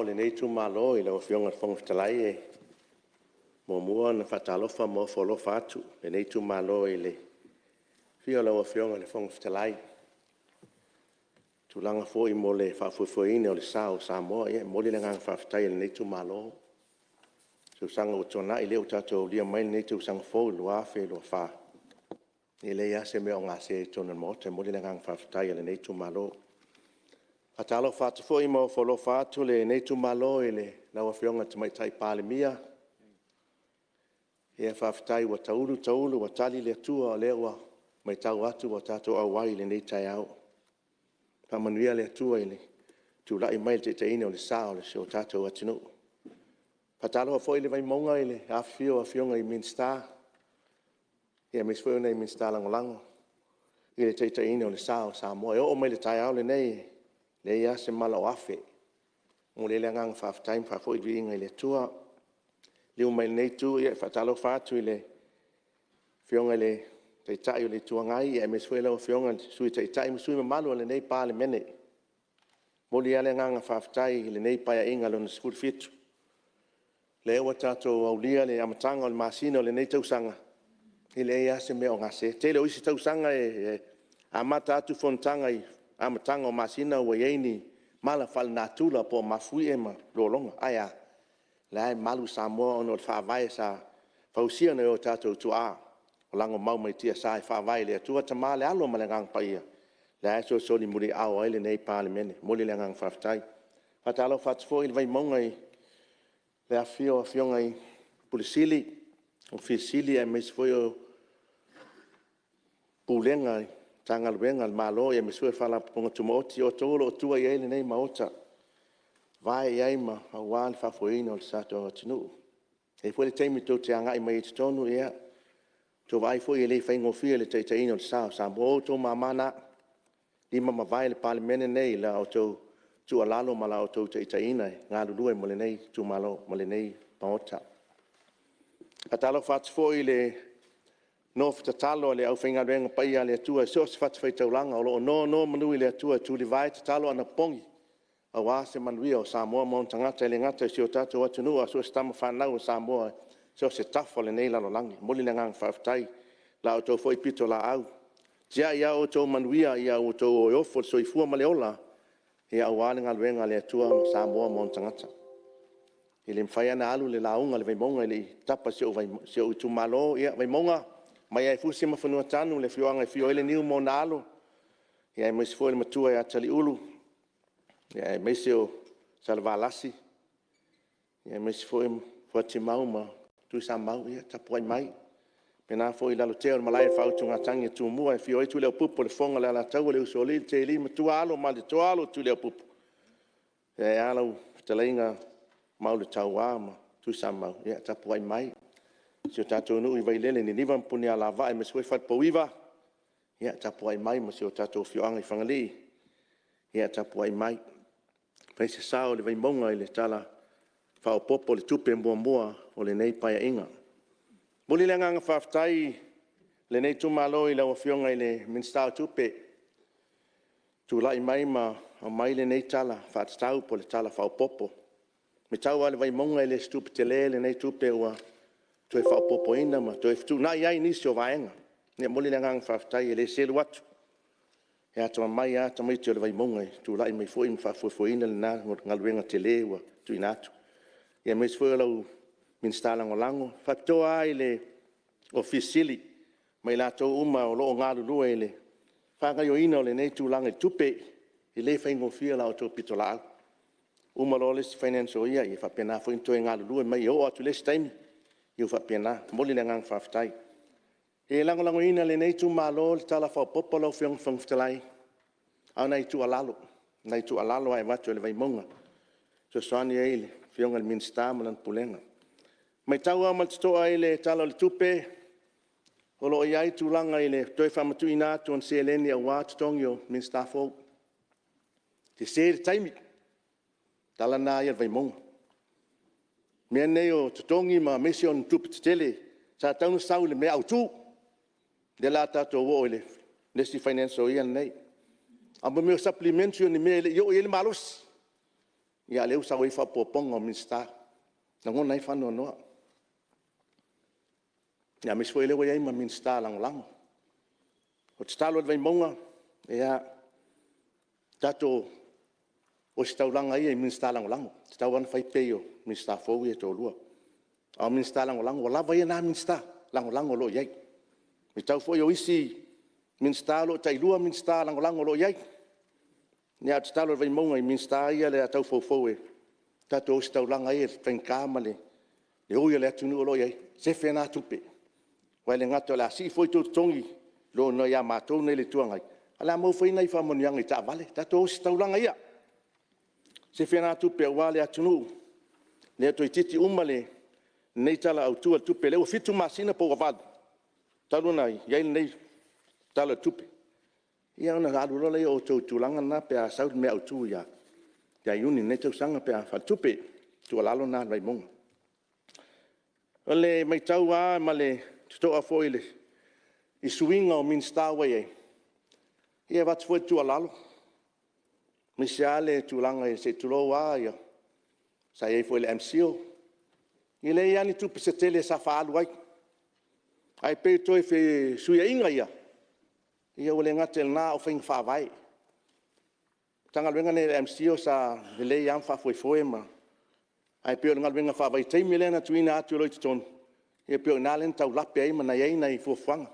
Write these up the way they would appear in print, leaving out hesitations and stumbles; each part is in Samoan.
lenei itumalo i lau Afioga i le Fofoga Fetalai, e muamua ona faatalofa ma ofo alofa atu lenei itumalo i le afio o lau Afioga i le Fofoga Fetalai. I tulaga foi mo le faafoefoeina o le sa o Samoa, e momoli le agaga faafetai o lenei itumalo. I tausaga ua tuanai, o lea ua tatou aulia mai lenei tausaga fou 2024, e leai lava se mea o gase i totonu o le Maota. E momoli le agaga faafetai o lenei itumalo. E faatalofa atu foi ma ofo alofa atu lenei itumalo i lau Afioga i le Tamaitai Palemia, faafetai ua taulu taulu ua tali le Atua o lea ua matau atu ua tatou auai i lenei taeao. Faamanuia le Atua i le tulai mai i le taitaiina o le sa o si o tatou atunuu. E faatalofa foi le Vaimauga i le afifio o Afioga i Minisita, aemaise foi o nai Minisita Lagolago i le taitaiina o le sa o Samoa. E oo mai i le taeao lenei, e leai lava se mala o afe. E momoli ai le agaga faafetai ma faafoi le viiga i le Atua. Liliu mai i lenei Itu, e faatalofa atu i le Afioga i le Taitai o le Itu Agai, aemaise foi lau Afioga i le Sui Taitai ma sui usufono mamalu o lenei Palemene. E momoli lava le agaga faafetai i lenei Paeaiga Lona XVII, lea ua tatou aulia le amataga o le masina o lenei tausaga, e leai lava se mea o gase. O le tele o isi tausaga e amata atu fonotaga i le amataga o masina ua i ai ni mala faalenatura po o mafuie ma lologa. Ae a? O la e malu Samoa ona o le Faavae sa fausia e nai o tatou tuaa o lagomau mai tiasa e faavae i le Atua le Tama le Alo ma le Agaga Paia, lea e solisoli muliao ai lenei Palemene. E momoli le agaga faafetai. E faatalofa atu foi le Vaimauga i le afifio o Afioga i Ofisa Sili o Pulega aemaise foi o Pulega o Matagaluega a le Malo aemaise foi o Faalapotopotoga Tumaoti. O outou o lo o tua i ai lenei Maota, vae i ai aua le faafoeina o le sa o le tatou atunuu. E i ai foi le taimi tou te agai mai ai i totonu, ia outou vaai foi e le faigofie le taitaiina o le sa o Samoa. O outou mama na, lima ma vae le Palemene lenei i la outou tuualalo ma la outou taitaiga e galulue mo lenei itumalo ma lenei Maota. E faatalofa atu foi i le nofo tatalo a le aufaigaluega paia a le Atua i so o se fatafaitaulaga o lo o nonomanu i le Atua e tulivae, tatalo, anapogi aua se manuia o Samoa ma ona tagata, e le gata i si o tatou atunuu, ae so o se tamafanau a Samoa i so o se tafa o lenei lalolagi. E momoli le agaga faafetai i la outou foi pitolaau, ua tiai lava outou manuia ae ua outou o e ofo le soifua ma le ola aua le galuega a le Atua ma Samoa ma ona tagata. E le mafai lava ona alu le lauga a le Vaimauga e le i tapa i si ou itumalo. Ia Vaimauga, mai lava i Fusi ma Fanuatanu le afioaga e afio ai Leniu ma ona alo, aemaise foi le matua ia Taliulu, aemaise o Salevalasi, aemaise foi o Fuatimau ma Tuisamau, ia tapuai mai. E faapena foi i Lalotea o le malae o le faautugatagi a Tumua e afio ai Tuliaupupu o le Fofoga o le Alataua, le Usoalii, le Taialii, Matua alo o Malietoa, alo o Tuliaupupu. Ae a lau fetalaiga Mauletaua ma Tuisamau, ia tapuai mai. Si o tatou nuu i Vailele i Niniva ma Punialavaa aemaise foi Falepouiva, ia tapuai mai ma si o tatou afioaga i Fagalii, ia tapuai mai e fai se sao o le Vaimauga i le Tala Faaopoopo o le Tupe Muamua o lenei Paeaiga. E momoli le agaga faafetai o lenei itumalo i lau Afioga i le Minisita o Tupe, ua tulai mai ma aumai lenei Tala Faatatau po o le Tala Faaopoopo. E matau lava e le Vaimauga e le o se tupe tele lenei tupe ua toe faaopoopoina ma toe fetuunai ai nisi o vaega. E momoli le agaga faafetai e le selu atu, e atamamai lava tamaiti o le Vaimauga e tulai mai foi ma faafoefoeina lena galuega tele ua tuuina atu. Aemaise foi o lau Minisita Lagolago. E faapitoa lava i le Ofisa Sili o Pulega ma i latou uma o lo o galulue i le faagaoioiga o lenei tulaga i tupe. E le faigofie la outou pitolaau. Uma loa le isi financial year ia faapena foi ona toe galulue mai e oo atu i le isi taimi, ia ua faapena. E momoli le agaga faafetai. E lagolagoina e lenei itumalo le Tala Faaopoopo lau Afioga i le Fofoga Fetalai, a o nai tuualalo lava e avatu e le Vaimauga e fesoasoani ai i le Afioga i le Minisita ma lana Pulega. E matau lava ma le totoa i le Tala o le Tupe, o lo o i ai tulaga i le toe faamatuuina atu o ni seleni aua totogi o Minisita fou. Sese le taimi, o le tala lena a le Vaimauga. O mea nei o totogi aemaise o ni tupe tetele, sa tatau ona sau i le mea autu. O lea o le a tatou oo i le isi financial year lenei. A o mea o Supplementary o ni mea e le i oo i ai le malosi. a o lea ua sau ai le faaopoopoga o Minisita. E lagona ai le faanoanoa, aemaise foi o lea ua i ai ma Minisita Lagolago. O le tatalo a le Vaimauga, ia tatou ositaulaga ia i Minisita Lagolago, e tatau lava ona fai pay o Minisita fou ia e toalua. A o Minisita Lagolago, ua lava ia na Minisita Lagolago o lo o i ai. E matau foi o isi Minisita o lo o tailua Minisita Lagolago o lo o i ai. Ae o le tatalo a le Vaimauga i Minisita ia o le a tau faufou tatou ositaulaga ia i le faigata ma le oi o le atunuu o lo o i ai, sefe na tupe. Aua e le gata o le a sii foi outou totogi i lo nai a matou nei le Itu Agai, ae o le a maua foi nai faamanuiaga i taavale. Tatou ositaulaga ia, sefe na tupe aua le atunuu, lea toeitiiti uma lenei Tala Autu o le Tupe, lea ua 7 masina pe ua 8 talu ona i ai lenei Tala o le Tupe. Ia ona alu loa lea o outou i le tulaga lena pe a sau le mea autu ia Iuni o lenei tausaga pe a faaletupe. O le tuualalo lena a le Vaimauga. O le matau lava ma le totoa foi i suiga o Minisita ua i ai, ia e avatu foi le tuualalo, aemaise lava le tulaga se i tulou lava, sa i ai foi i le MCIL, e leai lava ni tupe se tele sa faaalu ai. Ae pei o toe fesuiaiga ia, ua le gata i lena a o faiga faavae. O le Matagaluega lenei a le MCIL sa lelei lava ona faafoefoe ma… ae pei o le galuega faavaitaimi lea na tuuina atu loa i totonu, ia pei o i ina lea na tau lape ai ma i ai nai fuafuaga.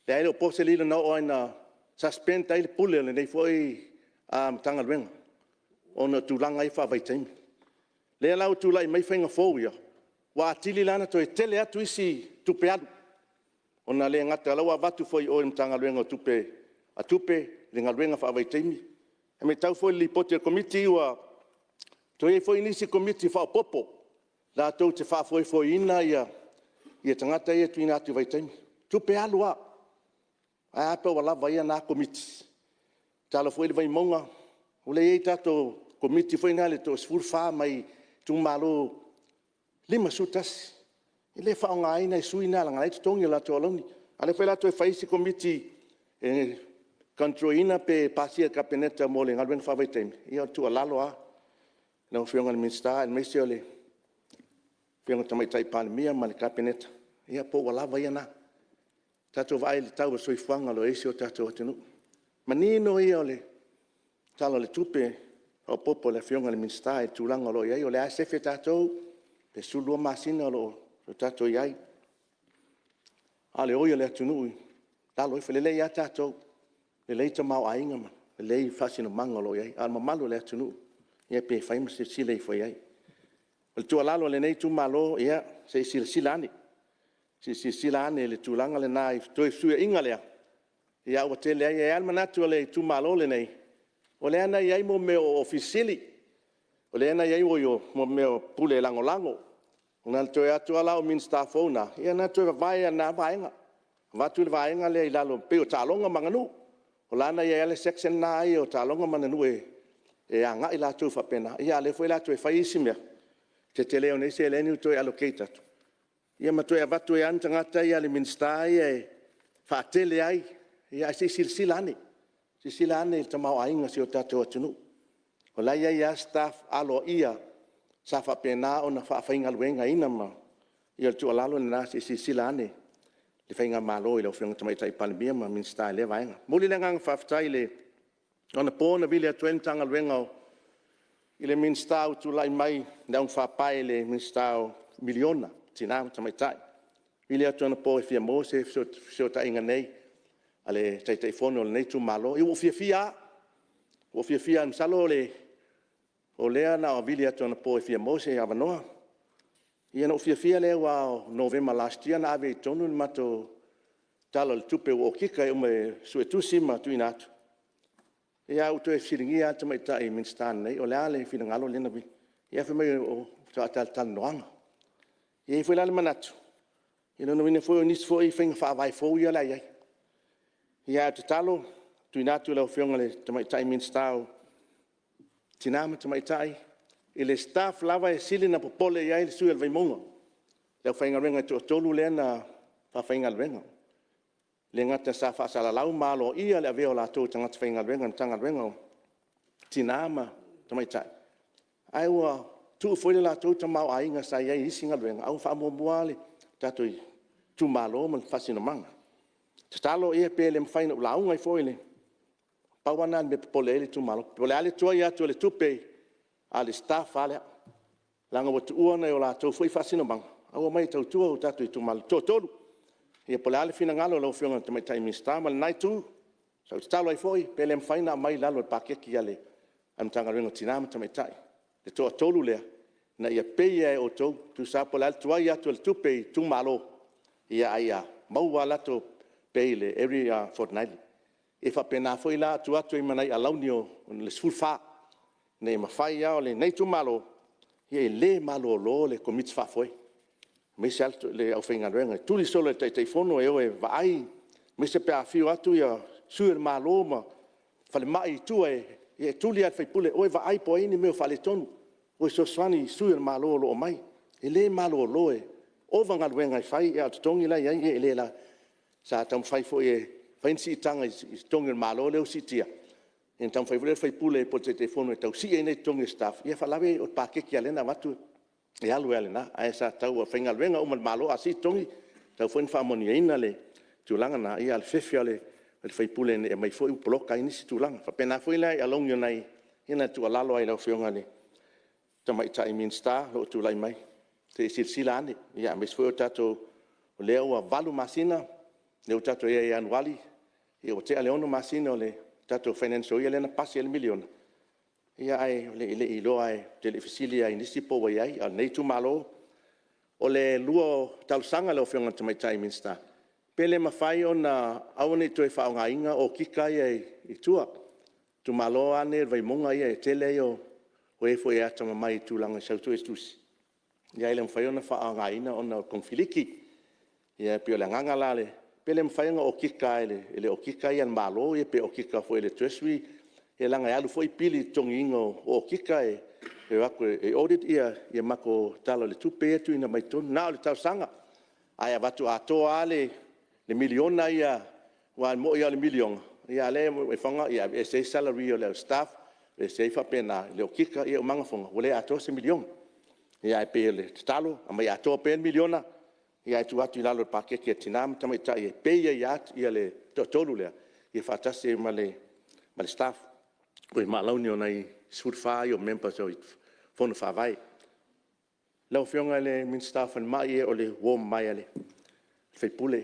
Ae le o po se lilo na oo lava ina suspend ai le Pule o lenei foi Matagaluega ona o tulaga ia faavaitaimi. O lea la ua tulai mai faiga fou ia, ua atili la ona toe tele atu isi tupe alu, ona e le gata o la e ua avatu foi i o i le Matagaluega o Tupe le galuega faavaitaimi. E matau foi i le Lipoti a le Komiti ua toe i ai foi nisi Komiti Faaopoopo latou te faafoefoeina tagata ia e tuuina atu i vaitaimi. O tupe alu lava. Ae a pe a ua lava ia na Komiti. E tatalo foi le Vaimauga, o lea e i ai tatou Komiti foi na e toa-14 mai itumalo e 51, e le faaaogaina e sui na leaga o la e totogi a latou alauni. A o lea foi o le a toe fai isi Komiti e control ina pe pasia e le Kapeneta mo le galuega faavaitaimi. Ia o le tuualalo lava lau Afioga i le Minisita aemaise o le Afioga i le Tamaitai Palemia ma le Kapeneta, ia po ua lava ia lena. Tatou vaai i le tau o le soifuaga o lo o i ai si o tatou atunuu. O le manino ia o le Tala o le Tupe Faaopoopo a le Afioga i le Minisita i le tulaga o lo o i ai, o lea lava e sefe tatou, e 12 masina o lo o tatou i ai, a o le oi o le atunuu i lalo ifo. E lelei lava tatou, lelei tamaoaiga ma lelei faasinomaga o lo o i ai, a o le mamalu o le atunuu, ia pe fai ma silasila ifo i ai. O le tuualalo a lenei itumalo, ia se i silasila ane, se i silasila ane i le tulaga lena i le toe fesuiaiga lea, a ua tele ai. E i ai lava le manatu o le itumalo lenei, o lea na i ai mea o Ofisa Sili, o lea na i ai mea o Pule Lagolago. Na ona toe o atu lava la o Minisita fou na, ia na ona toe vavae lava o lena vaega, avatu le vaega lea i lalo pei o taaloga ma aganuu. O la e na i ai lava le section lena o taaloga ma aganuu e agai latou faapena, a o lea foi o le a toe fai isi mea, le tetele o nei seleni ua toe allocate atu, ia ma toe avatu ai lava ni tagata ia a le Minisita ia e faatele ai. Ae se i silasila ane, silasila ane i le tamaoaiga o si o tatou atunuu. O la e i ai lava staff aloaia sa faapena ona faafaigaluegaina ma… Ia o le tuualalo lena, se i silasila ane le faigamalo i lau Afioga i le Tamaitai Palemia ma Minisita i lea vaega. E momoli le agaga faafetai, o anapo na vili atu ai le Matagaluega i le Minisita ua tulai mai le aunafaapae i le Minisita o Miliona, Tina ma Tamaitai. Na vili atu anapo e fia maua se fesootaiga nei a le Taitaifono o lenei itumalo. Ia ua ou fiafia lava, ua ou fiafia lava masalo o lea na vili atu anapo e fia maua se avanoa. Ia ona ou fiafia lea aua o Novema last year na ave ai i totonu le matou Tala o le Tupe ua okika uma e Suetusi ma tuuina atu, ae ua toe fesiligia lava le tamaitai Minisita nei o le a le finagalo lea na vili atu? Ae fai mai o faatalatalanoaga. E i ai foi la le manatu, o lona uiga foi o nisi foi faiga faavae fou ia o le a i ai. Ae o le tatalo e tuuina atu i lau Afioga i le Tamaitai Minisita o Tina ma Tamaitai, i le staff lava e sili ona popole i ai le sui usufono o le Vaimauga, le aufaigaluega e toatolu lea na faafaigaluega. E le gata sa faasalalau ma aloaia le avea o latou ma tagata faigaluega a le Matagaluega o Tina ma Tamaitai, Ae ua tuu foi le latou tamaoaiga sa i ai i isi galuega, ae ua faamuamua lava le tatou itumalo ma le faasinomaga. Tatalo pe le mafai na ou lauga ai foi i le… Pau lava lena o le mea e popole ai le itumalo, po o le a le tuai atu o le tupe a o le staff lava lea, leaga ua tuua nai o latou foi faasinomaga ae ua omai e tautua le tatou itumalo, e toatolu. Ia po o le a le finagalo o lau Afioga i le Tamaitai Minisita ma lena itu. Sa ou tatalo ai foi pe le mafai ona aumai i lalo o le paketi a le Matagaluega o Tina ma Tamaitai le toatolu lea, ina ia pay lava e outou. Tusa lava po o le a le tuai atu o le tupe i itumalo, ae ia maua lava le latou pay i le every fortnightly. E faapena foi la tuu atu ai ma nai alauni o le 14, ina ia mafai lava. O lenei itumalo, e le malolo le Komiti Faafoe, aemaise lava le aufaigaluega, e tuli solo e le Taitaifono e o e vaai, aemaise pe a afifio atu sui o le Malo ma falemai i tua, ia e tuli lava e le sui usufono, o e vaai po o a ni mea o faaletonu, o e fesoasoani i sui o le Malo o lo o omai. E le malolo, e ova galuega e fai, a o totogi la e i ai e le lava. Sa taumafai foi e fai ni siitaga i totogi o le Malo lea ua siitia, ia ona taumafai foi lea o le sui usufono po o le Taitaifono e tau sii ai nai totogi o staff, a o le faalavelave o le paketi lava lea na avatu e alu ai lava i lena. Ae sa tatau o faigaluega uma a le Malo a sii totogi, e tatau foi ona faamanuiaina le tulaga lena, a o le fefe lava o le sui usufono ina ne i aumai foi ua poloka ai nisi tulaga. E faapena foi la i alauni o nai… Ia na o le tuualalo lava i lau Afioga i le Tamaitai Minisita o lo o tulai mai, se i silasila ane, aemaise foi o tatou o lea ua 8 masina lea ua tatou i ai ia Ianuari ua tea le 6 masina o le tatou financial year lea na pasi ai le miliona, ae le i iloa lava, ou te le i fesili lava i nisi po ua i ai, a o lenei itumalo. O le lua o talosaga lau Afioga i le Tamaitai Minisita, pe le mafai ona aua ne i toe faaaogaina okika ia i tua. O le itumalo lava lenei o le Vaimauga e tele ia o e foi e atamamai i tulaga tau suetusi, ae le mafai ona faaaogaina ona o konifliki. Ia pei o le agaga la, pe le mafai ona okika lava e le okika a le Malo pe okika foi e le Treasury, leaga e alu foi pili i le totogiina o okika e o atu e audit matou Tala o le Tupe ia e tuuina mai totonu. Na o le talosaga, ae avatu atoa lava le miliona ia, aua e moni lava o le miliona, a o lea e alu e aveese ai salary o le au staff, aveese ai faapena i le okika, ia uma ifo ua le atoa se miliona. Ae pei o le tatalo, aumai atoa pea le miliona ae tuu atu i lalo o le paketi a Tina ma Tamaitai e pay ai lava le toatolu lea, ia faatasi ai ma le staff ma alauni o nai 14 ia o members o le Fono Faavae. Lau Afioga i le Minisita o le Falemai, ia o le uo mamae a le sui usufono.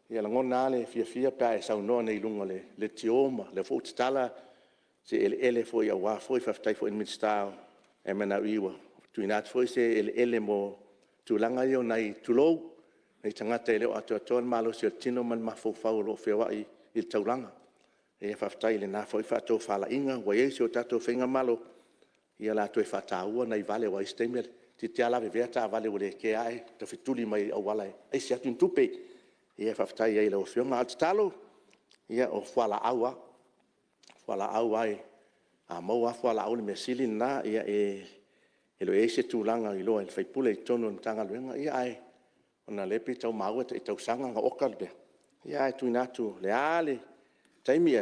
E lagona lava le fiafia pe a e saunoa nei i luga o le leitio, o lea foi ua tatala se eleele foi aua foi… Faafetai foi i le Minisita o le MNRE ua tuuina atu foi se eleele mo tulaga ia o nai, tulou, nai tagata e le o atoatoa le malosi o le tino ma le mafaufau o lo o feoai i le taulaga. Faafetai i lena foi faatofalaiga ua i ai i si o tatou faigamalo, ia o le a toe faataua nai vale, aua o isi taimi toeitiiti lava lavevea taavale ua le kea ae taufetuli mai i auala e aisi atu ni tupe. Ia faafetai ai i lau Afioga. A o le tatalo, ia o fualaau lava. O fualaau lava, a maua lava fualaau o le mea sili lena. E le o i ai se tulaga o iloa e le sui usufono i totonu o le Matagaluega, ae ona o lea e pei e tau maua e tai tausaga ona oka le mea, ae tuuina atu, o le a lava le taimi,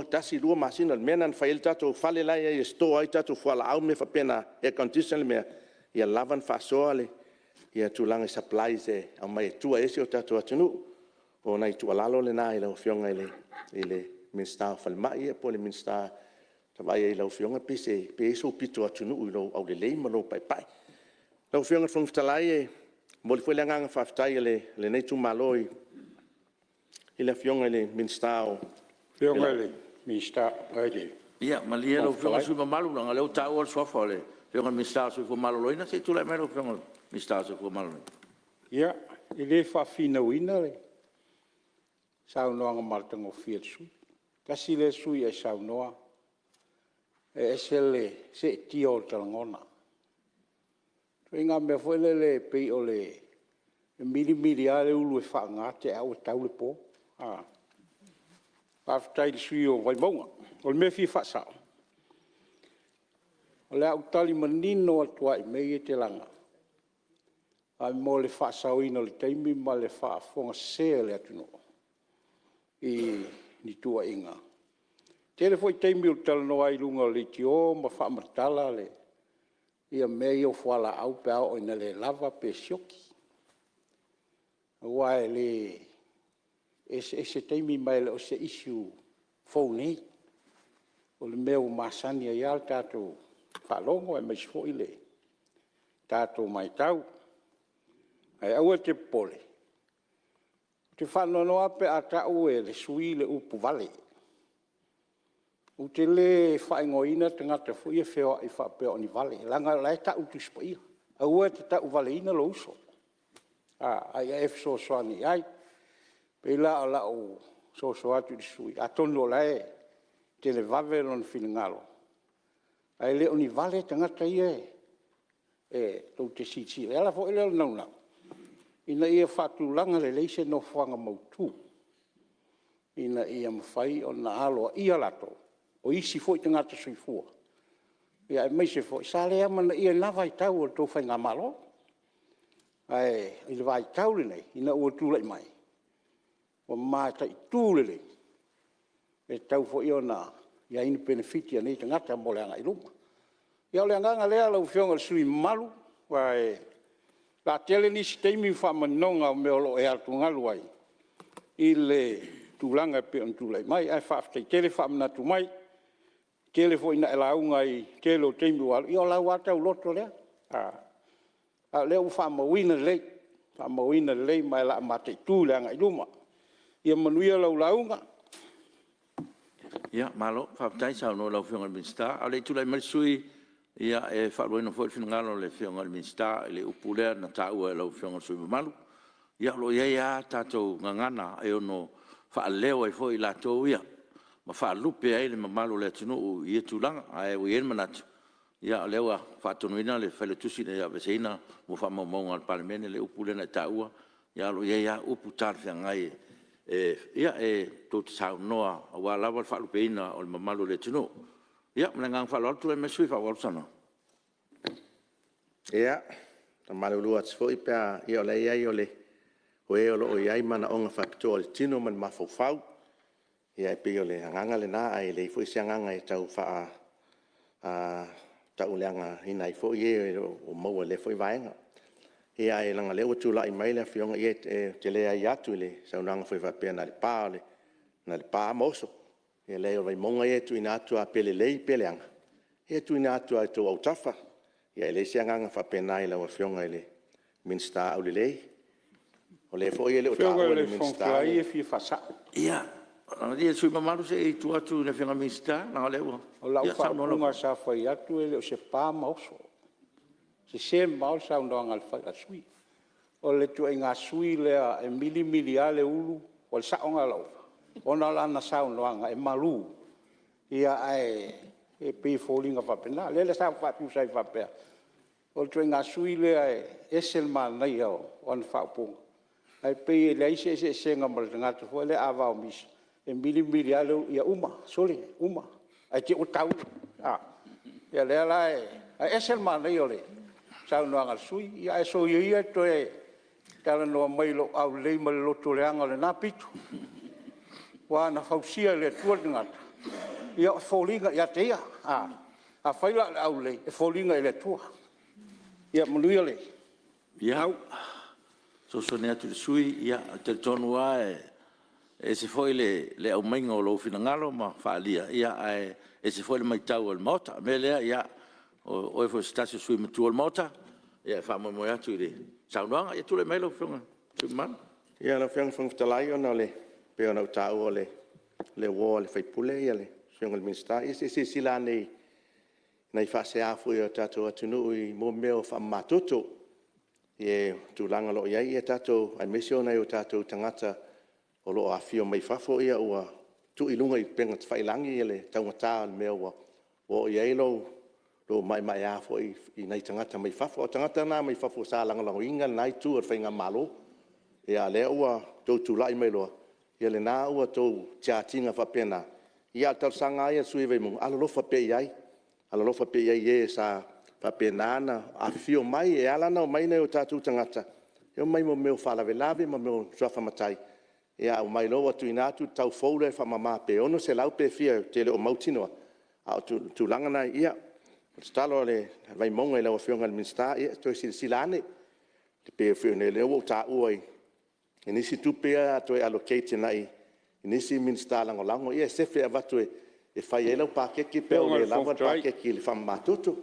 tasi, lua masina. O le mea lena na fai ai le tatou fale la e i ai e store ai tatou fualaau ma mea faapena, air condition le mea, ia lava ona faasoa le tulaga i supplies e aumai e tua i ai si o tatou atunuu. O nai tuualalo na i lau Afioga i le Minisita o le Falemai po o le Minisita, a ta vaai lava i lau Afioga e pei e i ai sou pito atunuu i lou aulelei ma lou paepae. Lau Afioga i le Fofoga Fetalai, e momoli foi le agaga faafetai o lenei itumalo i le Afioga i le Minisita o… Lau Afioga i le Ia malie lau Afioga i le sui usufono mamalu leaga o lea ua taua le suafa o le Afioga i le Minisita o le Soifua Maloloina. Se i tulai mai lau Afioga i le Minisita o le Soifua Maloloina. Ia, e le faafinauina le saunoaga matagofie a le sui usufono. Tasi lea sui usufono a e saunoa e ese le seetia o ota lagona. O le ituaiga mea foi lele pei o le mili mili lava le ulu e faana te i ua tau le po. Faafetai i le sui usufono o Vaimauga. O le mea e fia faasao, o le a ou tali manino atu lava i mea ia e te laga, ae mo le faasaoina o le taimi ma le faafofoga sese a le atunuu i ni tuuaiga. E tele foi taimi ou te talanoa ai i luga o leitio ma faamatala le mea ia o fualaau pe a oo ina le lava pe sioki. Aua e eseese taimi ma e le o se issue fou nei. O le mea ua masani ai lava le tatou faalogo aemaise foi le tatou matau. Ae aua e te popole, ou te faanoanoa lava pe a tau e le sui usufono le upu vale. Ou te le faaigoaina tagata foi ia feoai faapea o ni vale, leaga o la e tau i le Tusi Paia, aua e te tauvaleina lou uso, a ia e fesoasoani i ai. E pei la o lau soso atu i le sui usufono, atonu o la e televave lona finagalo, ae le o ni vale tagata ia tou te silasila i ai. O le ala foi lea o le naunau ina ia faatulaga lelei se nofoaga mautu ina ia mafai ona aloaia latou, o isi foi tagata soifua, aemaise foi sa le amanaia i lena vaitau o le tou faigamalo. Ae i le vaitau lenei ina ua tulai mai, ua mataitu lelei, e tatau foi ona i ai ni penefiti a nei tagata mo le agai i luma. Ia o le agaga lea lau Afioga i le sui usufono mamalu, aua o le a tele nisi taimi ma faamaninoga o mea o lo o e atugalu ai i le tulaga e pei ona tulai mai. Ae faafetai tele faamanatu mai. E tele foi ina e lauga ai i le tele o taimi ua alu, ia o lau lava tauloto lea, a o lea ua faamauina lelei, faamauina lelei ma o le a mataitu i le agai i luma. Ia manuia lau lauga. Malo faafetai saunoa i lau Afioga i le Minisita. A o le i tulai mai le sui usufono, e faaluaina foi le finagalo o le Afioga i le Minisita i le upu lea na taua e lau Afioga i le sui usufono mamalu. Ia o lo o i ai lava tatou gagana e ono faaleo ai foi i latou ia ma faalupe ai le mamalu o le atunuu i ia tulaga. Ae ua i ai le manatu, o lea ua faatonuina le Failautusi ina ia aveeseina mo faamaumauga a le Palemene le upu lea na e taua, ae o lo o i ai lava upu talafeagai tou te saunoa aua lava le faalupeina o le mamalu o le atunuu. Ia ma le agaga faaaloalo, tulai mai le sui usufono e faaauau le saunoaga. Ia, e faamalulu atu foi pe a… ia o leai o e o lo o i ai manaoga faapitoa o le tino ma le mafaufau. Ia e pei o le agaga lena, ae leai foi se agaga e tau tauleagaina ai foi e o lo o maua i lea foi vaega. Ae leaga o lea ua tulai mai le Afioga, ia ou te le aia atu i le saunoaga foi faapea na o le pa lava ma oso. Ia leai o le Vaimauga ia e tuuina atu lava pe lelei pe leaga, ia e tuuina atu lava i outou autafa. Ia e leai se agaga faapena i lau Afioga i le Minisita aulelei. O lea foi e le o taua e le Lau Afioga i le Fofoga Minisita Fetalai e fia faasa'o. Ia, malie le sui usufono mamalu se i tuu atu i le Afioga i le Minisita leaga o lea ua… O lau Ia saunoa lau faaupuga Afioga. sa fai atu e le o se pa ma oso, sese mamao le saunoaga a le sui usufono. O le ituaiga sui usufono lea e mili mili lava le ulu… o le sao lena o lau… ona o lana saunoaga e malu ae pei e foliga faapena. O lea la sa ou faatusa ai faapea, o le ituaiga sui usufono lea e ese le manaia o ana faaupuga ae pei e leai se eseesega ma le tagata foi lea a vao misa e mili mili lava le ulu, ia uma, sole uma, ae te i ua tau le… a. Ia lea la e… ae ese le manaia o le saunoaga a le sui usufono. Ae soia ia le toe talanoa mai i lou aulelei ma le lotoleaga o lena pito, aua na fausia e le Atua le tagata e foliga ia te Ia. Afai la o le aulelei, e foliga i le Atua. Ia manuia le Ia, e fesoasoani atu i le sui usufono, ia, e talitonu lava e ese foi le aumaiga o lou finagalo ma faaalia, ae ese foi le matau a le Maota. O le mea lea, ia, o oe foi o se tasi o sui usufono matua o le Maota, e faamoemoe atu i le saunoaga. Ia tulai mai lau Afioga i le sui usufono mamalu. Ia lau Afioga i le Fofoga Fetalai, ona e pei ona ou taua o le uo a le sui usufono le Afioga i le Minisita. Ia se i silasila ane i nai faasea foi a le tatou atunuu i mea o faamamatoto i le tulaga o lo o i ai tatou aemaise o nai o tatou tagata o lo o afifio mai fafo, ua tuu i luga i upega tafailagi le taugata o le mea ua oo i ai lou maemaea foi i nai tagata mai fafo. A o tagata na mai fafo sa lagolagoina lena itu o le faigamalo. A o lea ua outou tulai mai loa, ia lena ua outou charge ina faapena. Ia a o le talosaga lava ia a le sui usufono o Vaimauga, alolofa pea i ai, alolofa pea i ai i e sa faapena ona afifio mai. E ala ona omai nai o tatou tagata, e omai mo mea o faalavelave ma mea o suafa matai, ae omai loa ua tuuina atu le tau fou lea e faamama pe $600 pe fia ou te le o mautinoa, a o le tulaga lena e i ai. O le tatalo a le Vaimauga i lau Afioga i le Minisita, ia toe silasila ane, pei foi o lea ua ou taua i nisi tupe ia a toe allocate agai i nisi Minisita Lagolago, ia e sefe avatu e fai ai lau paketi pe a ua le lava le paketi i le faamamatoto.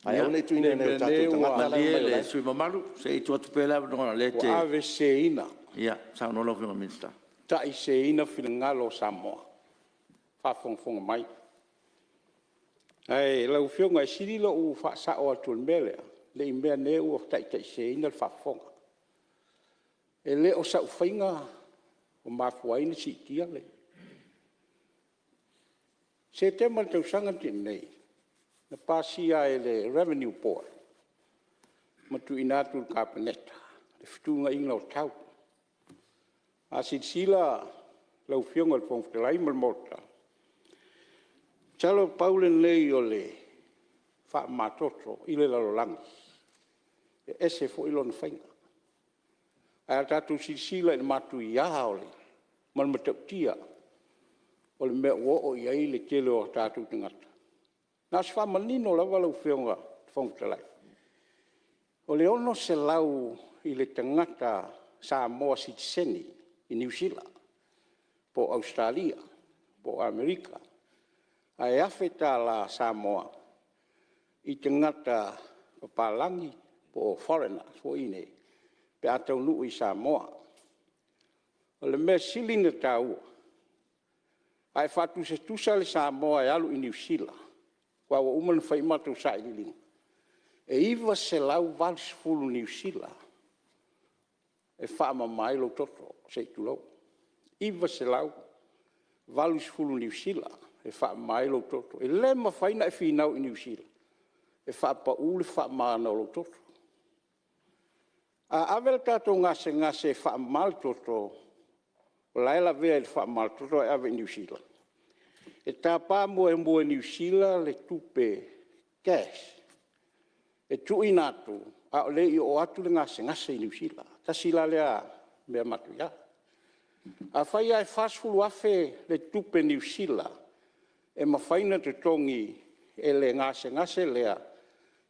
Ae aua ne i tuuina i nai o tatou tagata la e Malie omai o la le e… sui usufono mamalu, se i tuu atu pea le avanoa o lea e te… Ua aveseseina. Ia saunoa lau Afioga i le Minisita. Taitaiseseina finagalo o Samoa o faafogafoga mai. Ae lau Afioga e sili lou faasao atu o le mea lea, ne i meaane ua taitaiseseina le faafofoga. E le o sau faiga ua mafua ai ona siitia le… Setema i le tausaga na tea nei, na pasia e le Revenue Board ma tuuina atu i le Kapeneta le fetuunaiga o tau. A silasila lau Afioga i le Fofoga Fetalai ma le Maota, masalo pau lenei o le faamamatoto i le lalolagi e ese foi lona faiga. Ae a tatou silasila i le matuia ma le matautia o le mea ua oo i ai le tele o tatou tagata, na o si faamanino lava lau Afioga i le Fofoga Fetalai, o le $600 i le tagata Samoa sitiseni i Niu Sila po o Ausetalia po o Amerika, ae $1,000 Samoa i tagata papalagi po o foreigners foi nei pe a taunuu i Samoa. O le mea e sili ona taua, a e faatusatusa le Samoa e alu i Niu Sila, aua ua uma ona fai a matou sailiiliga, e $980 Niu Sila e faamama ai lou toto, se i tulou, $980 Niu Sila e faamama ai lou toto. E le mafai ona e finau i Niu Sila e faapau le faamamaina o lou toto. A ave le tatou gasegase e faamama le toto o la e lavea i le faamamatoto ae ave i Niu Sila, e tapa muamua e Niu Sila le tupe cash e tuuina atu a o le i oo atu le gasegase i Niu Sila. Tasi la lea mea matuia. Afai lava e $40,000 le tupe Niu Sila e mafai ona totogi e le gasegase lea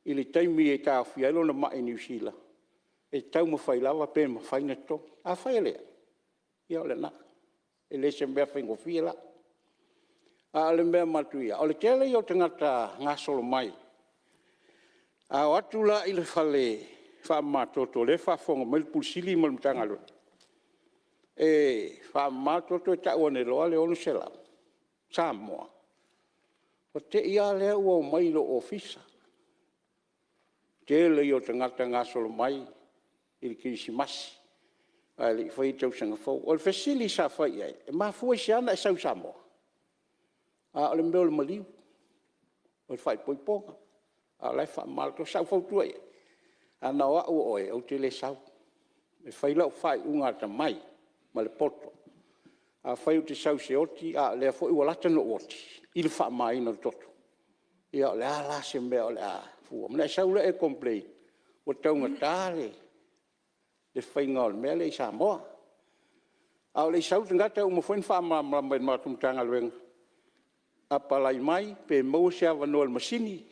i le taimi e taofia ai lona mai i Niu Sila, e taumafai lava pe mafai ona totogi. Afai e leai, ia o lena. E le o se mea faigofie la. A o le mea matuia, o le tele ia o tagata gasolo mai, a o atu la i le fale faamamatoto, o lea e faafofoga mai le Ofisa Sili o Pulega ma le Matagaluega, e faamama le toto e tau ane loa le $600 Samoa, ona te i lava lea ua omai i lou ofisa. Tele ia o tagata e gasolo mai i le kerisimasi ae le i faia le tausaga fou. O le fesili sa fai i ai, e mafua i se a ona e sau i Samoa? A o le mea o le maliu, o le faaipoipoga, a o la e faamama le toto. Sa ou fautua i ai, ana o au o oe, ou te le sau. E fai lau faaiuga atamai ma le poto. Afai ou te sau ou te oti a o lea foi ua lata ona ou oti i le faamamaina o le toto, ia o le a la se mea o le a fua mai? Ona e sau lea e complain ua taugata le faiga o le mea lea i Samoa. A o le i sau le tagata ua uma foi ona faamalamalama e le matou Matagaluega, apalai mai pe maua se avanoa i le masini,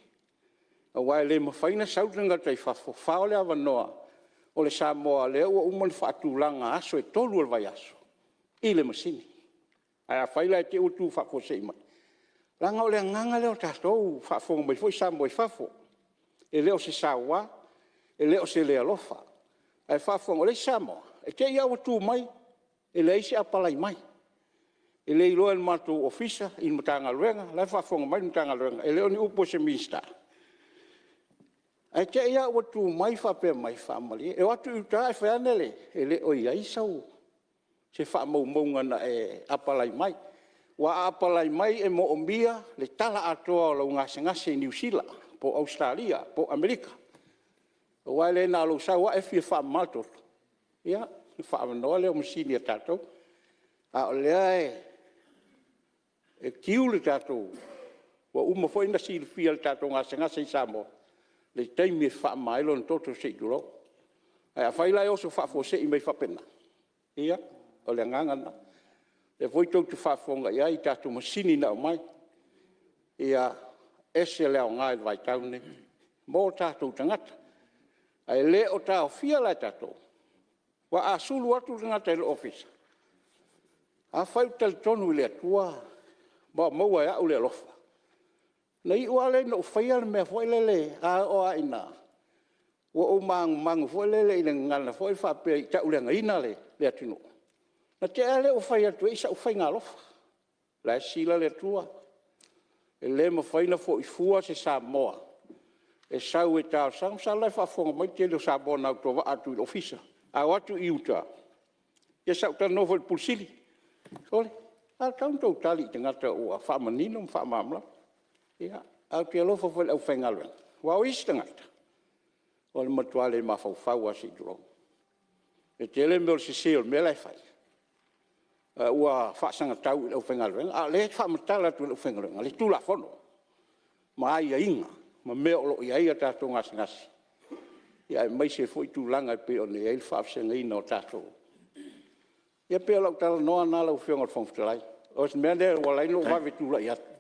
aua e le mafai ona sau le tagata i fafo fao le avanoa o le Samoa o lea ua uma ona faatulaga aso e 3 o le vaiaso i le masini. Ae afai la e te i ua tu faafuasei mai, leaga o le agaga lea o tatou, ua faafofoga mai foi Samoa i fafo, e le o se saua, e le o se le alofa, ae faafofoga, o le isi Samoa, e te i lava ua tu mai e leai se apalai mai, e le iloa e le matou ofisa i le Matagaluega, o la e faafofoga mai le Matagaluega, e le o ni upu a se Minisita. Ae te i lava ua tu mai faapea mai, faamalie, e o atu i uta ae fai ane le… E le o i ai se faamaumauga na e apalai mai. Aua a apalai mai e moomia le tala atoa o lou gasegase i Niu Sila po o Ausetalia po o Amerika, aua e le na o lou sau lava e fia faamama le toto, ia ona faaavanoa lea o masini a tatou. A o lea e queue le tatou… Ua uma foi ona silafia e le tatou gasegase i Samoa le taimi e faamama ai lona toto se i tulou. Ae afai la e oso faafuasei mai faapena, ia, o le agaga lena. O lea foi tou te faafofoga i ai i tatou masini na aumai. ese le aoga i le vaitau lenei mo o tatou tagata. Ae le o taofia la e tatou, aua a sulu atu le tagata i lou ofisa, afai ou te talitonu i le Atua ma maua e au le alofa, ona iu lava lea ina ou faia le mea foi lele, a oo lava ina ou manumanu foi lele i le gagana foi lele faapea i tauleagaina le atunuu, ona te i lava lea ua fai atu ai sau faiga alofa. O la e sisila le Atua, e le mafai ona foi fua se Samoa e sau e talosaga. Masalo o la e faafofoga mai le tele o Samoa na autovaa atu i le ofisa. A o atu i uta, ia sa ou talanoa foi i le Ofisa Sili, sole, sa tatau ona outou tali i tagata ua faamanino ma faamalamalama. Ae ou te alofa foi i le aufaigaluega, aua o isi tagata, o le matua le mafaufau lava se i tulou. E tele mea o le sese o le mea la e fai, ae ua faasagatau i le aufaigaluega, a o lea e faamatala atu e le aufaigaluega le Tulafono ma aiaiga ma mea o lo o i ai a tatou gasegase, aemaise foi tulaga e pei ona i ai le faavasega o tatou. Ia pei o lau talanoa lena lau Afioga i le Fofoga Fetalai. O le mea lea ua ala ai ona ou vave tulai atu,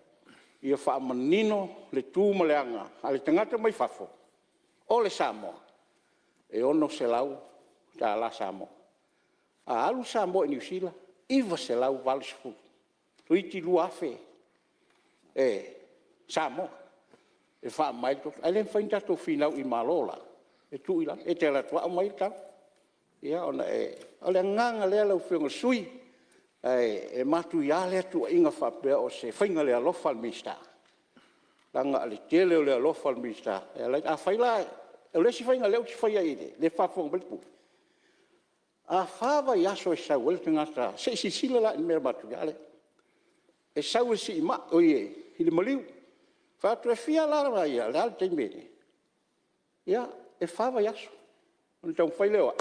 ia faamanino le tu ma le aga a le tagata mai fafo o le Samoa, e $600 Samoa. A alu le Samoa i Niu Sila, e $980, toeitiiti $2,000 Samoa e faamama ai le toto. Ae le mafai ona tatou finau i Malo la e tuu i lalo. E te alu atu lava aumai le tau. Ia ona e… O le agaga lea lau Afioga i le sui usufono, ae matuia lea tuuaiga faapea o se faiga le alofa a le Minisita, leaga o le tele o le alofa o le Minisita e ala ai… Afai la… O le isi faiga lea ou te faia o lea e faafofoga mai le Pule, a fa vaiaso e sau ai le tagata, se i silasila la i le mea matuia lea. E sau i le siimai, oi i le maliu, fai atu, e fia la le… O le a le taimi e… Ia, e fa vaiaso. Ona taumafai lea o au,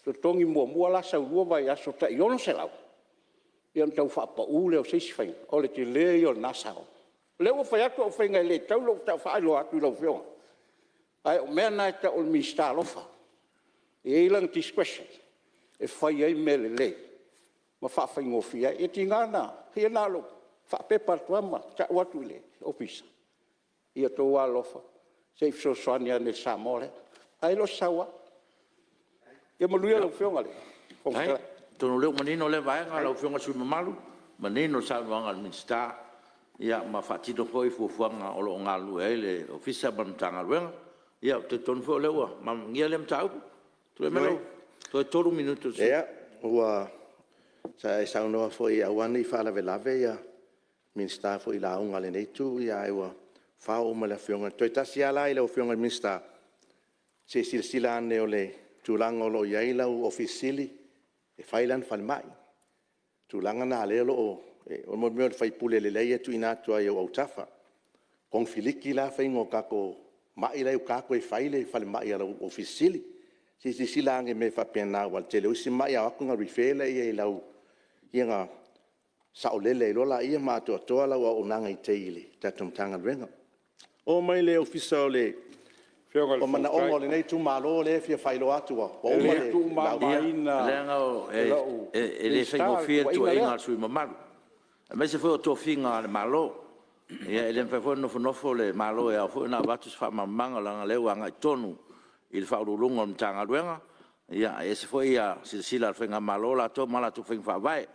totogi muamua la sau lua vaiaso tai $600, ia ona tau faapau lea o se isi faiga, o le tele ia o lena sao. O lea ua fai atu au faiga e le tatau ona ou tau faailoa atu i lau Afioga, ae o mea na e tau o le Minisita alofa, e i ai lana discretion e fai ai mea lelei ma faafaigofie ai. Ia tiga na ona ou faapepa atu lava ma tau atu i le ofisa, ia outou alolofa se i fesoasoani ane i le Samoa lea. Ae le o se saua. Ia manuia lau Afioga i le Fofoga Fetalai. Faafetai. Atonu o lea ua manino lea vaega lau Afioga i le sui usufono mamalu, manino le saunoaga a le Minisita ma faatino foi fuafuaga o lo o galulue ai le Ofisa ma le Matagaluega. Ia ou te talitonu foi o lea ua malamalama lea mataupu. Tulai mai, toe tolu minute o le sui. Ia, sa e saunoa foi e aua ne i faalavelave Minisita foi i lauga a lenei itu, ae ua fao uma e le Afioga. Toe tasi lava la i lau Afioga i le Minisita, se i silasila ane o le tulaga o lo o i ai lau Ofisa Sili o Pulega, e fai lana falemai. O le tulaga lena o lea o lo o… o le mea o le sui usufono lelei e tuuina atu lava i ou autafa. Konifiliki la le faiga o tatou mai la e i uta toe fai le falemai a lou Ofisa Sili o Pulega. Se i silasila ane i mea faapena aua o le tele o isi mai a o atu ona refer lea i lau… ia ona saolele ai loa lea ma atoatoa lau auaunaga i tai i le tatou Matagaluega. Oo mai i le Ofisa o le… O manaoga o lenei itumalo lea e fia faailoa atu ua uma le E le tuumamaina Leaga e lau e le Minisita le faigofie le tuuaiga tuuaiga lea. a le sui usufono mamalu, aemaise foi o tofiga a le Malo. E le mafai foi ona nofonofo le Malo, e ao foi ona avatu se faamalamalamaga leaga o lea ua agai tonu i le Ofisa Sili o Pulega o le Matagaluega. Ae ese foi le silasila a le faigamalo latou ma a latou faiga faavae.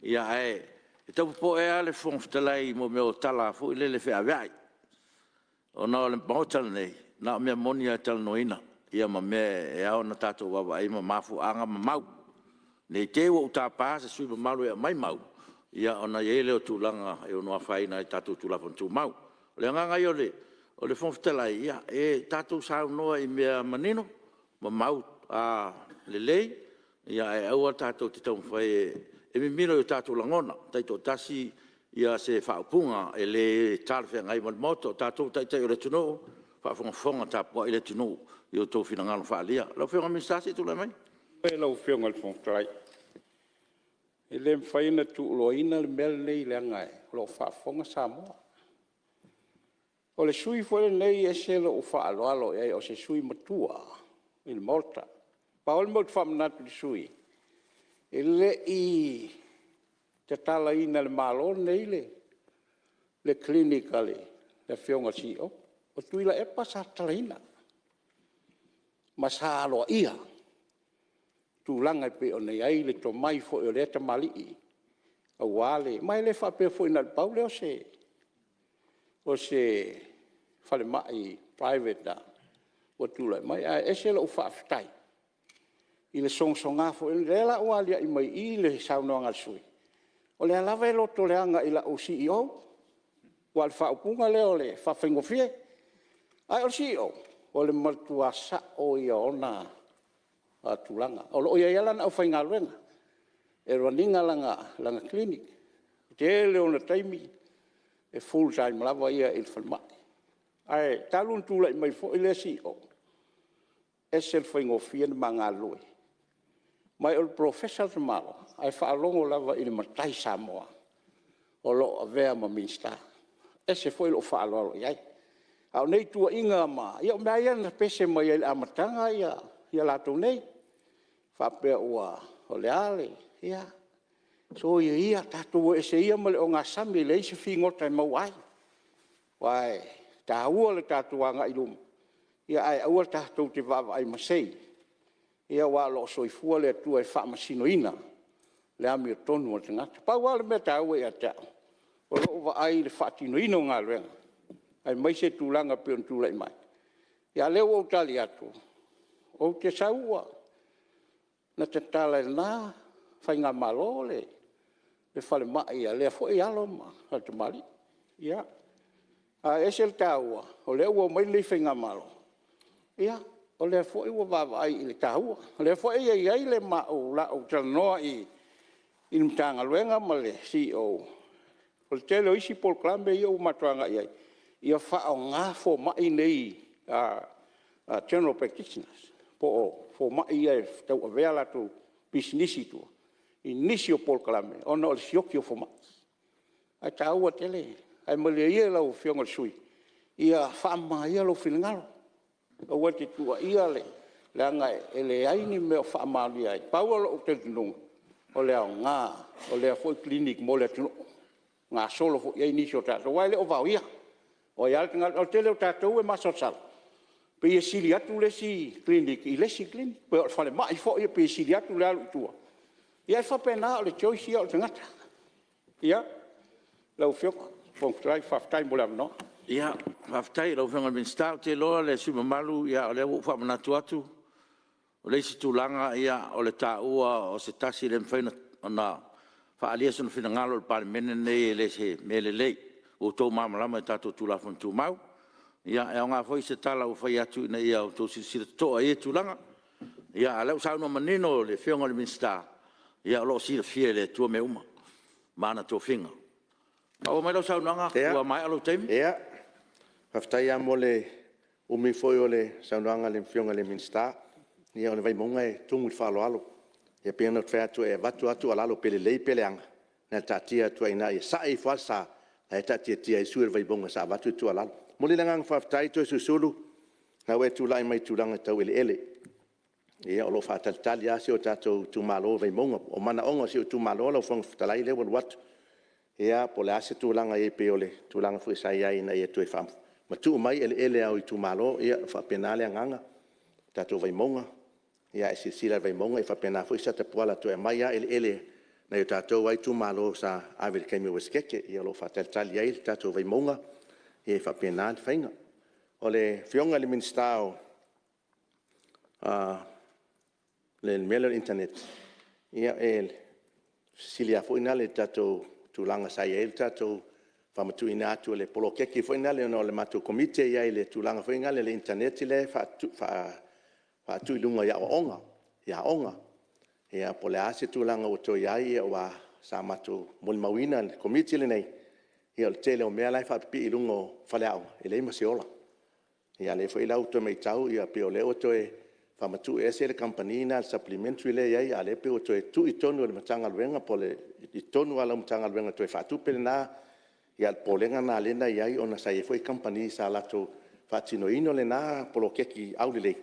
Ae tau popoe lava le Fofoga Fetalai i mea o tala foi lele feaveai, ona o le Maota lenei, na o mea moni lava e talanoaina ma mea e ao ona tatou vaavaai i ai ma mafuaaga ma mau. Ne i te i ua ou tapa se sui usufono mamalu e aumai mau, ona i ai lea o tulaga e ono afaina ai i tatou Tulafono Tumau. O le agaga ia o le Fofoga Fetalai, ia tatou saunoa i mea manino ma mau lelei, ae aua tatou te taumafai e mimilo i o tatou lagona taitoatasi se faaupuga e le talafeagai mo le Maota. O tatou o taitai o le atunuu, faafogafoga tapuai le atunuu i outou finagalo faaalia. Lau Afioga i le Minisita se i tulai mai. Faafetai i lau Afioga i le Fofoga Fetalai. E le mafai ona tuuloaina le mea lenei leaga o lo o faafofoga Samoa. O le sui usufono foi lenei e ese lou faaaloalo i ai, o se sui usufono matua i le Maota. Pau lava le mea ou te faamanatu i le sui usufono, e le i tatalaina e le Malo lenei le clinic a le le Afioga i le CEO. O Tuilaepa sa tatalaina ma sa aloaia tulaga e pei ona i ai le tomai foi o lea tamalii aua le… Ma e le faapea foi na o le pau lea o se falemai private ua tulai mai. Ae ese lou faafetai i le sogasoga foi, o lea la ua aliae mai i i le saunoaga a le sui usufono, o lea lava e lotoleaga i lau CEO, aua o le faaupuga lea o le faafaigofie. Ae o le CEO, o le matua sao ia o ona tulaga. O lo o i ai lava lana aufaigaluega e run ina lana clinic. O le tele o ona taimi e full time lava ia i le falemai. Ae talu ona tulai mai foi lea CEO, e ese le faigofie ona ma galulue. Ma o le polofesa le tamaloa ae faalogo lava i le matai Samoa o lo o avea ma Minisita. E ese foi lou faaaloalo i ai. A o nei tuuaiga ma… ia o mea lava ia na pese mai ai i le amataga i latou nei, faapea ua… o le a le… Ia, soia ia, tatou o ese ia ma le ogasami e leai se figota e maua ai. Aua e taua le tatou agai i luma, ae aua tatou te vaavaai masei aua o lo o soifua le Atua e faamasinoina le amiotonu a le tagata. Pau lava le mea taua ia te au, o lou vaai i le faatinoina o galuega, aemaise tulaga e pei ona tulai mai. A o lea ua ou tali atu, ou te sau na tatala e lena faigamalo le falemai a lea foi alo ma le tamalii. Ia, ae ese le taua, o lea ua omai lenei faigamalo, ia, o lea foi ua vaavaai i le taua. O lea foi e i ai lau talanoa i le Matagaluega ma le CEO, o le tele o isi polokalame ia ua matou agai i ai, ia faaaoga fomai nei general practitioners po o fomai ia e tauavea a latou pisinisi i tua i nisi o polokalame ona o le sioki o fomai. Ae taua tele, ae malie ia lau Afioga i le sui usufono, ia faamama ia lou finagalo, aua e te tuuaia leaga e leai ni mea o faamaonia ai. Pau lou talitonuga, o le aoga o lea foi clinic mo le atunuu, e gasolo foi i ai nisi o tatou, aua e le o vaoia. O ai lava le tagata… O le tele o tatou e masalosalo, pei e sili atu le isi clinic i le isi clinic, pe o le falemai foi pei e sili atu le alu i tua. Ia e faapena, o le choice ia o le tagata. Ia, lau Afioga i le Fofoga Fetalai, faafetai mo le avanoa. Faafetai i lau Afioga i le Minisita. Ou te iloa le sui usufono mamalu, o lea ua ou faamanatu atu, o le isi tulaga o le taua o se tasi e le mafai ona faaalia sona finagalo i le Palemene lenei, e le o se mea lelei. Ua outou malamalama i tatou Tulafono Tumau. Ia e aoga foi se tala ua fai atu ina ia outou silasila totoa i ia tulaga. A o lea ua saunoa manino le Afioga i le Minisita, ia o lo o silafia e le Atua mea uma ma ana tofiga. Faaauau mai lau saunoaga ua maea lou taimi. Ia, faafetai lava mo le umi foi o le saunoaga a le Afioga i le Minisita. Ia o le Vaimauga e tumu i le faaaloalo. E pei ona ou fai atu e avatu lava le tuualalo pe lelei pe leaga, na ona taatia atu lava i ina ia sae ifo lava le sa, o la e taatiatia ai le sui usufono o le Vaimauga sa avatu le tuualalo. E momoli le agaga faafetai Toeolesulusulu o lena ua e tulai mai i tulaga tau eleele. Ia o lo o faatalitali lava si o tatou itumalo o Vaimauga. O manaoga o si ou itumalo lau Afioga i le Fofoga Fetalai lea ua alu atu. Ia po o le a se tulaga o i ai pei o le tulaga foi sa i ai ina ia toe faamatuu mai eleele lava o itumalo. Ia e faapena le agaga le tatou Vaimauga, a e silasila lava i le Vaimauga e faapena foi Satapuala na toe aumai lava eleele a nai o tatou itumalo sa ave i le taimi o le Uesetete. Ia o lo o faatalitali i ai le tatou Vaimauga, ia e faapena le faiga. O le Afioga i le Minisita o le mea lea o le internet, ia e fesili lava foi lea i le tatou tulaga sa i ai le tatou faamatuuina atu o le poloketi foi lea ona o le matou Komiti e i ai i le tulaga foi lea i le internet lea e faatu i luga i aoga. Ia po o le a se tulaga ua toe i ai aua sa matou molimauina e le Komiti lenei, ia o le tele o mea la e faapipii i luga o faleaoga, e leai ma se ola. A o lea foi la ua toe matau pei o lea ua toe faamatuu ese le kamupani lena le Supplementary lea e i ai, a o lea e pei ua toe tuu i totonu e le Matagaluega po o i totonu lava o lau Matagaluega e toe faatupe lena. Ia a o le popolega lena lea na i ai ona sa i ai foi kamupani sa latou faatinoina lena poloketi aulelei,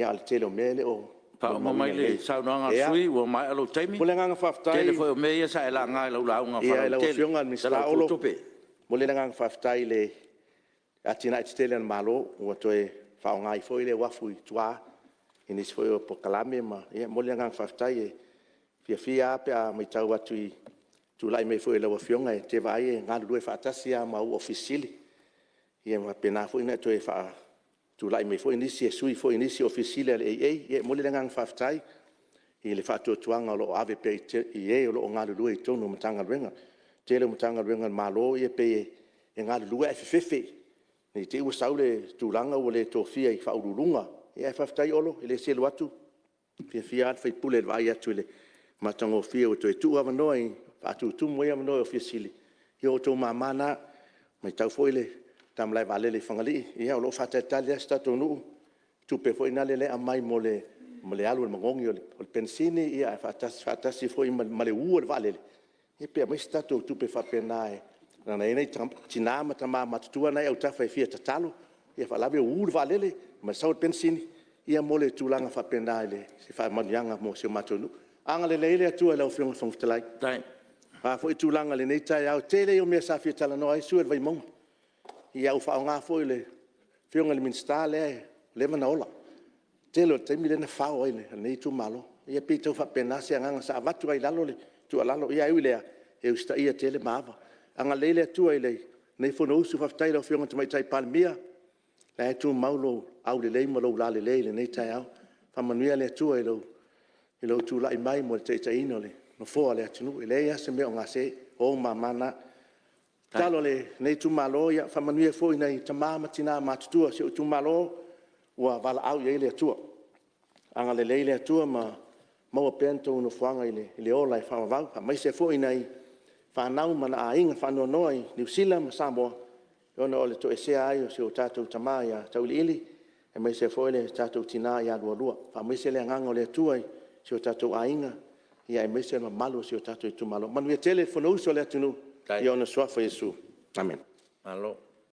a o le tele o mea e le o… Faauma mai le saunoaga a le sui usufono ua maea lou taimi. Momoli le agaga O le faafetai tele foi o mea ia sa e laga i lau lauga i lau faalauaitele i Afioga i le le Minisita Tala Autu o Olo, le Tupe. E momoli le agaga faafetai i le atinae tetele a le Malo ua toe faaaoga ai foi le uafu i tua i nisi foi o polokalame ma… Ia e momoli le agaga faafetai. E fiafia lava pe a matau atu i le tulai mai foi o lau Afioga, ou te vaai e galulue faatasi lava ma au Ofisa Sili o Pulega, ia faapena foi ona e toe faatulai mai foi nisi e sui foi i nisi Ofisa Sili o le AA. Ia e momoli le agaga faafetai i le faatuatuaga o lo o ave pea i e o lo o galulue i totonu o Matagaluega. O le tele o Matagaluega a le Malo e pei e galulue ae fefefe ne i te i ua sau le tulaga ua le tofia i Faauluuluga. Ae faafetai Olo, e le selu atu, e fiafia lava le sui usufono i le vaai atu i le matagofie ua toe tuu avanoa e faatutumu ai avanoa i Ofisa Sili o Pulega, ia o outou mama na. E matau foi le ta malae vaalele i Fagalii, ia o lo o faatalitali lava si tatou nuu i le tupe foi lea e aumai mo le alu o le manogi o le penisini ae faatasi foi ma le uu o le vaalele, ia pe aumai se tatou tupe faapena leaga e i ai nai tina ma tama matutua na e i autafa e fia tatalo, ae faalavelave ua uu le vaalele ma le sau o le penisini, ia mo le tulaga faapena i se faamanuiaga mo si o matou nuu. Agalelei le Atua i lau Afioga i le Fofoga Fetalai, o a foi tulaga i lenei taeao, o le tele ia o mea sa fia talanoa ai le sui usufono o le Vaimauga, ae ua faaaoga foi e le Afioga i le Minisita lea ua leva ona ola. O le tele o le taimi lea na fao ai e lenei itumalo. Ia pei e tau faapena se agaga, sa avatu lava i lalo le tuualalo, ae ui i lea, e usitaia tele ma ava. Agalelei le Atua i lenei Fonousu, faafetai i lau Afioga i le Tamaitai Palemia, o lena e tumau lou aulelei ma lou lalelei i lenei taeao. Faamanuia le Atua i lou tulai mai mo le taitaiga o le Nofoa o le atunuu, e leai lava se mea o gase, o ou mama na. O le tatalo a lenei itumalo, ia faamanuia foi i nai tama ma tina matutua o si ou itumalo ua valaau i ai le Atua. Agalelei le Atua ma maua pea ni tou nofoaga i le ola e faavavau, aemaise foi nai fanau ma aiga faanoanoa i Niu Sila ma Samoa ona o le toesea ai o si o tatou tama ia Tauiliili aemaise foi le tatou tina ia Lualua. Faamaise le agaga o le Atua i si o tatou aiga aemaise le mamalu o si o tatou itumalo. Manuia tele le Fonousu a le atunuu i ona Suafa o Iesu. Amene.